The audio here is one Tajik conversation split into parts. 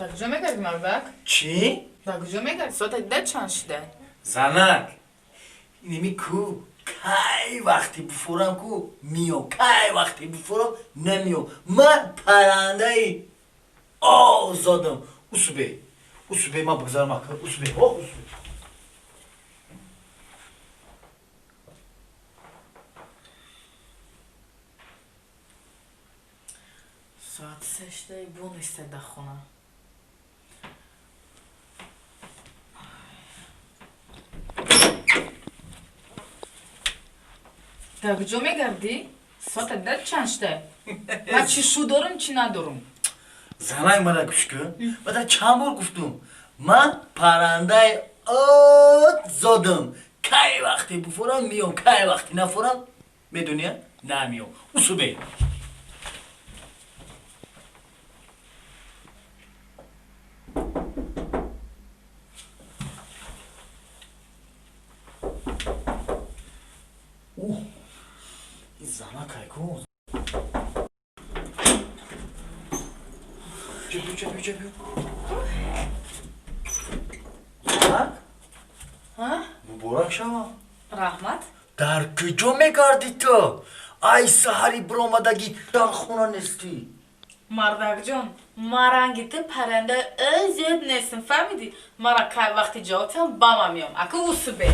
Дар куҷо мегардӣ, мардак? Чӣ? Дар куҷо мегардӣ? Соата да чанд шуда? Занак, инеми ку кай вақте буфурам ку миём, кай вақте буфурам намиём. Ман паррандаи озодам. Усубе, усубе ман бигзарам ака, усубе, о усубе. Соат се шуда бо неста дар хона. Дар куҷо мегардӣ? Соата да чанд шуда? Ман чӣ шу дорам, чӣ надорам? Занак, мана гӯш кун. Ман чанд бор гуфтум. Ман паррандаи озодам. Кай вақте буфурам миём, кай вақте нафурам, медони, намиём. Усубе. Ух, ин занакай ку. Чепю, чепю, чепю. Занак? Ҳа? Муборак шава. Раҳмат. Дар куҷо мегардӣ ту? Ай саҳари биромадагӣ дар хона нестӣ. Мардакҷон, ман ранги ту паррандаи озод нестам, фаҳмидӣ? Мара кай вақти ҷавобтам ба ман меом. Аку усубе.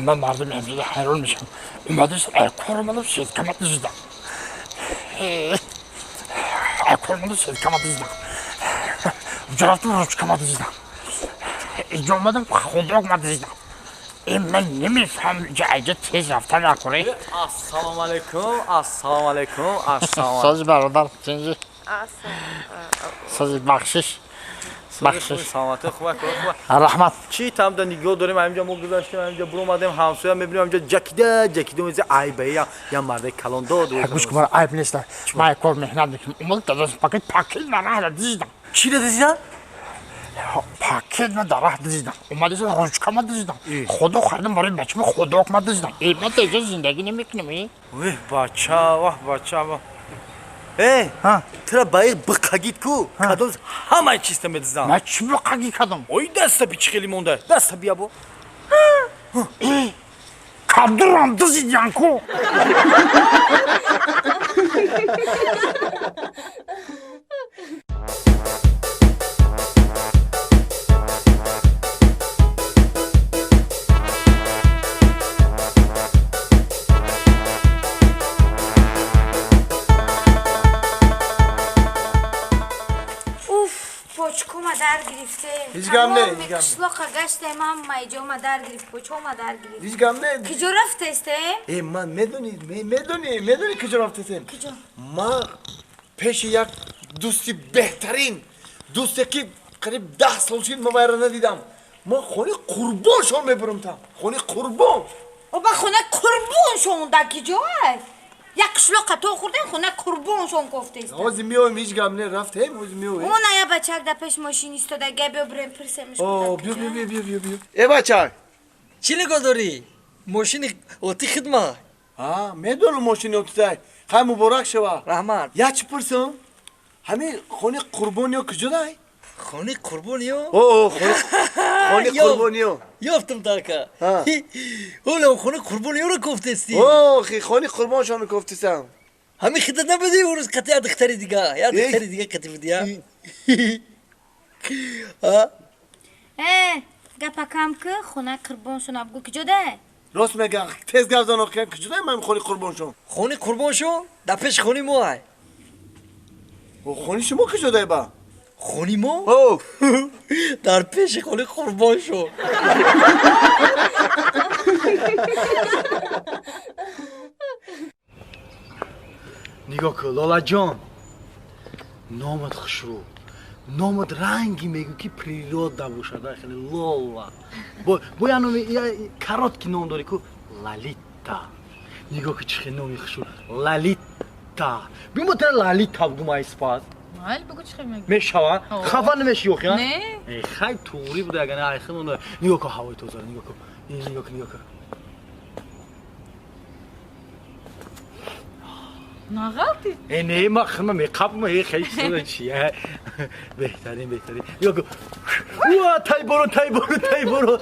Ман мардум имрӯза ҳайрон мешавам. Омадааст, ай кор омадам, сеткама дуздам. Ай кор омадам, сеткама дуздам. Рафтам, ручкама дуздам. Инҷо омадам, худокма дуздам. Ман намефаҳмам, инҷа айҷа тез рафта накунӣ. Ассалому алайкум, ассалому алайкум, ассалому Сози бародар, тинҷи. Сози бахшиш. Бахшиш. Саломатӣ, хуб, хуб. Раҳмат. Чӣ тамда нигоҳ дорем, ҳаминҷа мо гузаштем, ҳаминҷа буромадем, ҳамсоя мебинем, ҳаминҷа ҷакида, ҷакида меза айба, я мардаи калон дод. Гӯш кун, айб нест. Ман кор меҳнат мекунам. Омад дадаш пакет, пакет ман раҳ дуздам. Чӣ дуздидан? Пакет ман дар раҳ дуздам. Омадааст, ручка ман дуздам. Худо харидам барои бачама, худок ман дуздам. Ман теҷа зиндагӣ намекунам. Веҳ бача, ваҳ бача, ваҳ. Э, тура ба ин биқагид ку, кадом ҳамаи чизта медуздам. Ман чӣ биқагӣ кардам? Ой, даста би чӣ хеле монда? Даста бия бо. Кадурам дуздидан ку. Почкома дар гирифте. Ҳеҷ гап не, ҳеҷ гап не. Қишлоқа гаштем, ҳама иҷома дар гирифт, почома дар гирифт. Ҳеҷ гап не. Киҷо рафтестем? Э, ман медонӣ, медонӣ, медонӣ киҷо рафтестем? Киҷо? Ман пеши як дӯсти беҳтарин, дӯсте ки қариб 10 сол шуд ман вайро надидам. Ман хонаи қурбоншон мебурам там. Хонаи қурбон. Оба хонаи қурбоншон дар киҷоай? Як қишлоқа то хӯрдем, хонаи қурбоншон кофтестем. Ҳозир меоем, ҳеҷ гап не, рафтем, ҳозир меоем. Она я бачак дар пеш мошин истода, га биё бирем пирсемиш. О, биё, биё, биё, биё, биё. Э, бачак. Чӣ нигоҳ дорӣ? Мошини оти хидма. А, медонам мошини отитай. Хай муборак шава. Раҳмат. Я чӣ пурсам? Ҳамин хонаи қурбониё куҷодай? Хонаи қурбониё? О, хонаи қурбониё. Ёфтам така. Ҳоло хонаи қурбониёро кофтестӣ. О, хонаи қурбоншонро кофтестам. Ҳамин хидат набудӣ он рӯз қати як духтари дига, як духтари дига қати будӣ, а? Э, гапа кам ку, хонаи қурбоншон абгу куҷодай? Рост мегӯям, тез гап зан, охир куҷодай ман хонаи қурбоншон? Хонаи қурбоншон дар пеши хонаи мо ай. Хонаи шумо куҷодай ба? Хонаи мо? О! Дар пеши хонаи қурбоншон. Нигоҳ кун, Лолаҷон. Номат хушрӯ. Номат ранги мегӯ ки природа бошад, хеле Лола. Бо я номи короткий ном дорӣ ку Лалита. Нигоҳ кун чӣ хел номи хушрӯ. Лалита. Биё тара Лалита бугум ай спас. Майли бугу чӣ хел мегӯ? Мешава? Хафа намеши ёхи, а? Не. Э, хай туғрӣ буда агар ай хел онда. Нигоҳ кун ҳавои тозаро, нигоҳ кун. Нигоҳ кун, нигоҳ кун. Нағалти? Э, не, ма хма меқапма, э, хеле чизо чия. Беҳтарин, беҳтарин. Нигоҳ кун. Уа, тай боро, тай боро, тай боро.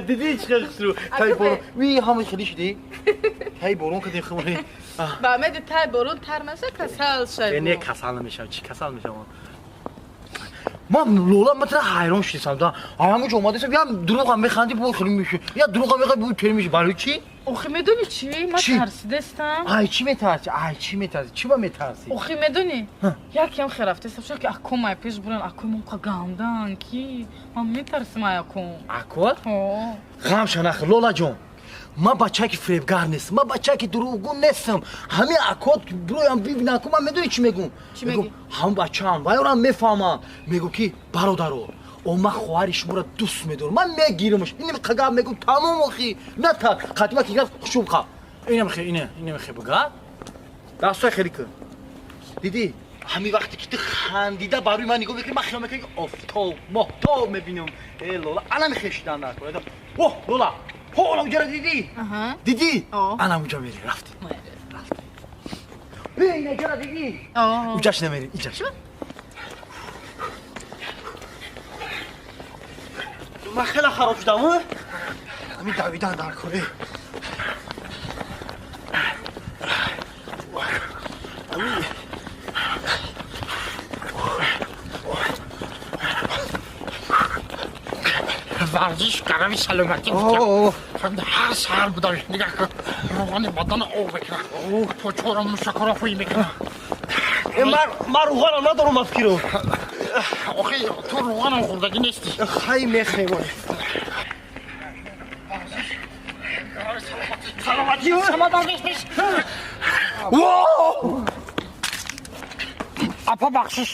Дидӣ чӣ хел хушрӯ? Тай боро. Ви ҳама хеле шудӣ? Тай борон кардем хумони. Ба умеди тай борон тар наша, касал шавӣ. Э, не, касал намешавам. Чӣ касал мешавам? Ман лола, ман тра ҳайрон шудисам. Да, ҳамон ҷо омадасам, я дурӯғам механдӣ, бо хеле меши. Я дурӯғам механдӣ, бо хеле меши. Барои чӣ? Охи медонӣ чӣ? Ман Чӣ? тарсидастам. Ай, чӣ метарсӣ? Ай, чӣ метарсӣ? Чӣ ба метарсӣ? Охи медонӣ? Якем хел рафтесам, шояд ки аком ай пеш буран, аком онқа гандан ки ман метарсим ай аком. Акот? Ҳо. Ғам шанах, Лола ҷон. Ман бачае ки фиребгар нестам, ман бачае ки дурӯғгӯ нестам. Ҳамин акот бироям бибинам ку, ман медонӣ чӣ мегӯм? Чӣ мегӯӣ? Ҳамон бачаам, вайорам мефаҳмам. Мегӯм ки бародаро, о ман хоҳари шуморо дӯст медорам, ман мегирамаш. Инам қагап мегӯм, тамом охи. На та, қатима ки гап хушум қаб. Инам хе, ина, инам хе буга. Дастҳои хеле кун. Дидӣ? Ҳамин вақте ки ту хандида бар рӯи ман нигоҳ мекунӣ, ман хиёл мекунам ки офтоб, моҳтоб мебинам. Э, Лола, ана мехешидан дар кор. О, Лола, ҳо, ана уҷаро дидӣ? Аҳа. Дидӣ? О. Ана уҷа мерӣ, рафтӣ. Рафтӣ. Бе, ина ҷара дидӣ? О. Уҷаш намерӣ, иҷаш. Ман хеле хароб шудам, о? Ҳамин давидан дар кор. Э. Варзиш гарави саломатӣ. О, Ҳар саҳар будам, нигоҳ кун, равғани бадана об мекунам, почора мушакҳоро ҳуй мекунам. Э, ман рӯғанам надорам, афкиро. Охи ту рӯғанам хӯрдагӣ нестӣ. Хай мехӯрем. Саломатӣ. Апа, бахшиш.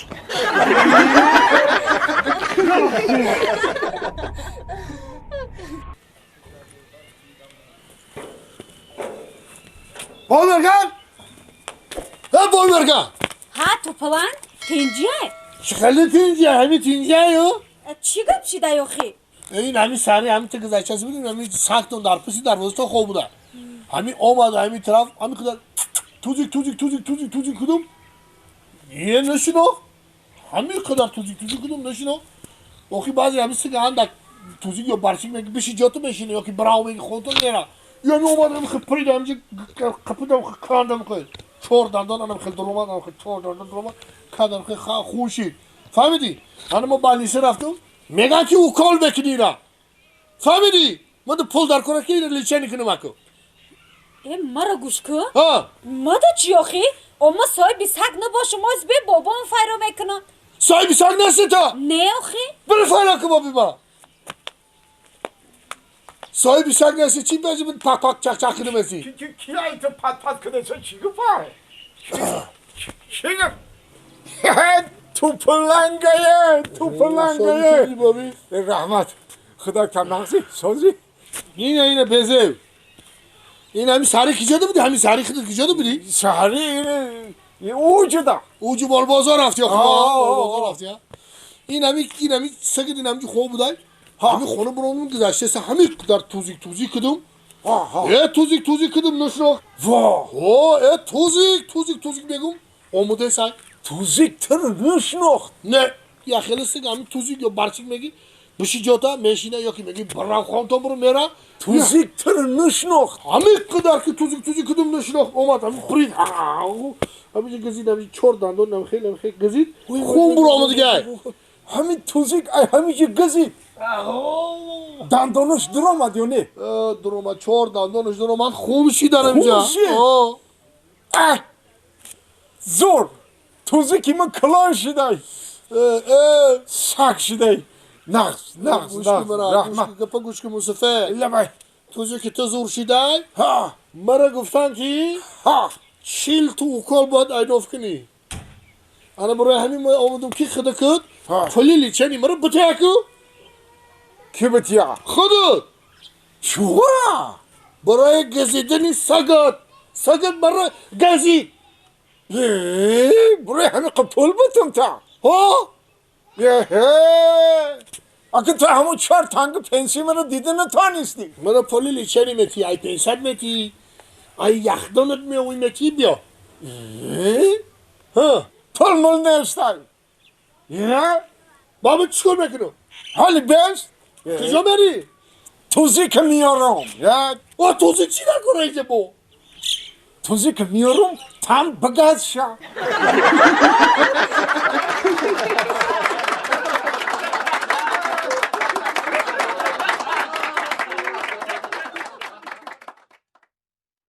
Боймерган! Э, Боймерган! Ҳа, тӯпалан, тинҷия? Чӣ хеле тинҷия, ҳами тинҷияю? Чӣ гап шидай охи? Ин ҳами сари ҳами ту гузаштаси будем, ҳами сагтон дар пушти дарвозато хоб буда. Ҳами омад, ҳами тараф, ҳами қадар тузик, тузик, тузик, тузик, тузик кудум. Е, нашино. Ҳами қадар тузик, тузик кудум, нашино. Охи баъзе ҳами сига андак тузик ё барчик меги, биши ҷото мешине, ёки бирав меги, хонтон мера. Ё ми омад, ҳами хел пирида, ҳами қапидам, хел кандам, хел. Чор дандон, анам хел дуромад, анам хел чор дандон дуромад, кандам хел хун шид. Фаҳмидӣ? Ана мо больница рафтум, меган ки укол мекунӣ ира. Фаҳмидӣ? Ма ду пул дар кора ки ира лечение кунам аку. Э, мара гӯш кун. Ҳа, Мада чӣ охи? О, ма соҳиби саг набошам, оз бе бобом файро мекунам. Соҳиби саг нести то? Не охи? Бира файро кун боби ма. Соҳиби саг нести, чӣ бежи пак пак чак чак кунам эси? Кияй ту пат пат кунеса, чӣ гуфай? Чӣ гуфт? Тупалангае, тупалангае. Боби. Раҳмат. Худо камнақси, созӣ. Ина, ина безев. Ин ҳами сари киҷода будӣ? Ҳами сари худат киҷода будӣ? Саҳари уҷуда. Уҷу болбозор рафти охи? Аа. Болбозор рафти, а? Ин ҳами, ин ҳами сагид, ин ҳами хоб будай. Ҳами хона буромум, гузаштеса ҳами дар тузик тузик кудум. Э, тузик тузик кудум, нушнох. Во! О, э, тузик, тузик, тузик мегум. Омода саг. Тузик тир нушнохт. Не, я хеле саг ҳами тузик ё барчик меги. Биши ҷота мешина ёки меги бирав хонтон буру мера. Тузик тир нушнохт. Ҳами қадар ки тузик тузик кудум, нушнох, омад ҳами пурид. Ҳамиҷа газид, ҳами чор дандон ҳами хеле ҳами хеле газид. Хун бур омад дигай. Ҳамин тузик ай ҳамиҷа газид. Дандонаш дуромад ё не? Э, дуромад, чор дандонаш дуромад, хун шидан ҳамиҷа. Хун шид? О. А! Зур! Тузики ман клон шидай. Э, э, Саг шидай. Нағз, нағз, гӯш нағз. кун мара, гӯш Раҳмат. кун, гапа гӯш кун, Мусафе. Лабай. Тузики ту зур шидай? Ҳа, Мара гуфтан ки ҳа. 40 ту укол бояд айдоф кунӣ. Ана барои ҳамин ма омадам ки худа куд Ҳа. пули лечение мара битяку. Ки битя? Худут. Чуа? Барои газидани сагат. Сагат мара газид. Э, барои ҳамин қа пул бутум та. Ҳо? Еҳе! Ака ту ҳамон чор танги пенсия маро дида натонистӣ. Мара пули лечение метӣ, ай 500 метӣ, ай яхдонат меои метӣ, биё. Ҳа. Пул мул нестай. Я? Баба, чӣ кор мекунам? Ҳоли бест? Куҷо мерӣ? Тузик миёрам. Я? О, тузик чӣ дар кора иҷа бо? Тузик миёрам, там бигаз ша.